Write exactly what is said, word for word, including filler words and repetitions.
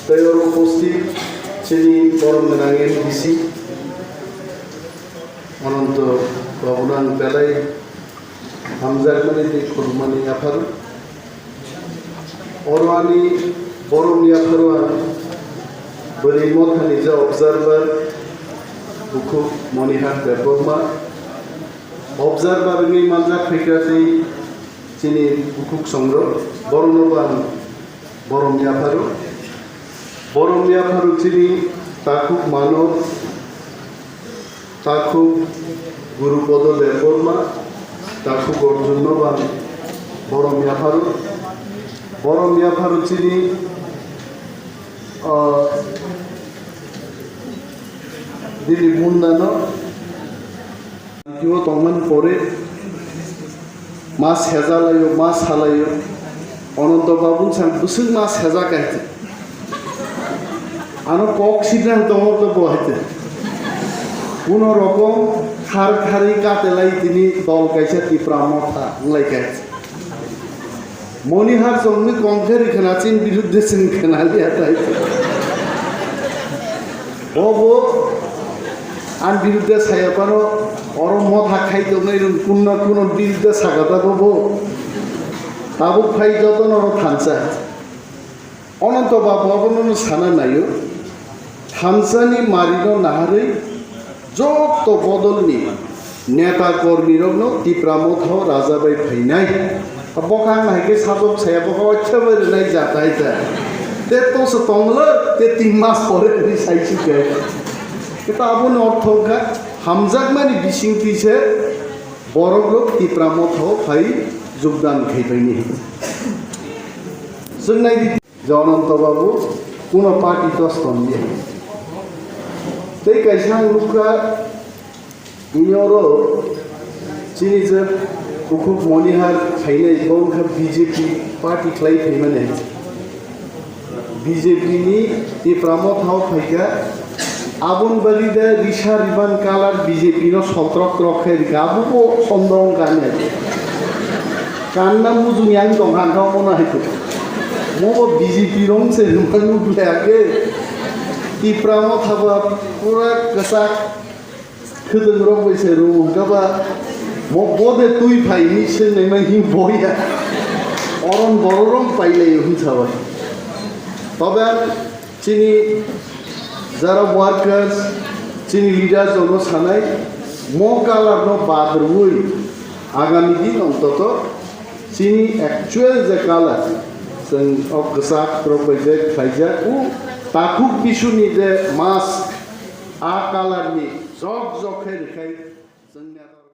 Tei oro upasthit chini borom gwnang M D C Ananto Babuno ang belai hamjakmani tei khulumani yapharo. Oro ani borom yapharo ang bwrwi mothani je observer bukhuk Monihar Debbarma. Observer wngwi manjak phaikha tei chini bukhuk songrok, borokno bo ang borom yapharo. Borom yapharo chini takhuk Manor, takhuk Gurupodo Debbarma, takhuk Arjunno bo ang borom yapharo. Borom yapharo chini, ah, Dilip Mundano. Kibo tongmani pore ma sejalaio, ma salaio. Ananto Babu wngsa bwswk ma sejak hai. Ano kok sidang tongo to bo hai. Kuno rokom khar khari katelai tini dol kaisa Tipra Motha wnglaikha. Monihar chwngni kongkhe rikha na chini biruddhe chwng khna liya tai. Bobo ani biruddhe saya phano oro motha khai tongnai rwng kunna kuno biruddhe saka ta bobo. Tabuk phai jotono oro thansa. Ananto Babu abono sana naio, thansani marino naharwi jotto bodolni neta kormirokno Tipra Mothao raja bai phainai. Bokha ang hai khe sajok saya bokha waisa bai rwnai jatai ta. Te toso tonglo, te tin mas pore hwnwi sai si khe. Kita aboni ortho wngkha hamjakmani bisingtwi se borok rok Tipra Mothao phai jogdan khai paini. Chwng nai di. Je Ananto Babu kuno party tos tong ya. Tei kaisa ang nukha, ini oro chini je bukhuk Monihar khainai bo wngkha B J P party khlai phaimani. B J P ni Tipra Mothao phaikha, aboni bagwi de risa riban kalar B J P no soltrok trok khe rikha, abo bo sondong kanya. Kanna mujung yang tong kha, ang kha omono hai khe. Mo bo B J P rong se rwmani ublai age. Tipra Motha ba pura kwchak khwtwng rok bai se rw hwnkha ba mo bo de twi phai hinwi swngnai ma him boya. Oron borok rok pailai hwnsa bai. Tobe ang chini jara workers, chini leaders rokno sanai, mo color no bad rwui agami din ontoto chini actual je color, chwng o kwchak rok bai je khlaijak, o takhuk bisuni je mask, a color ni jok jok khe rwkhai chwng neta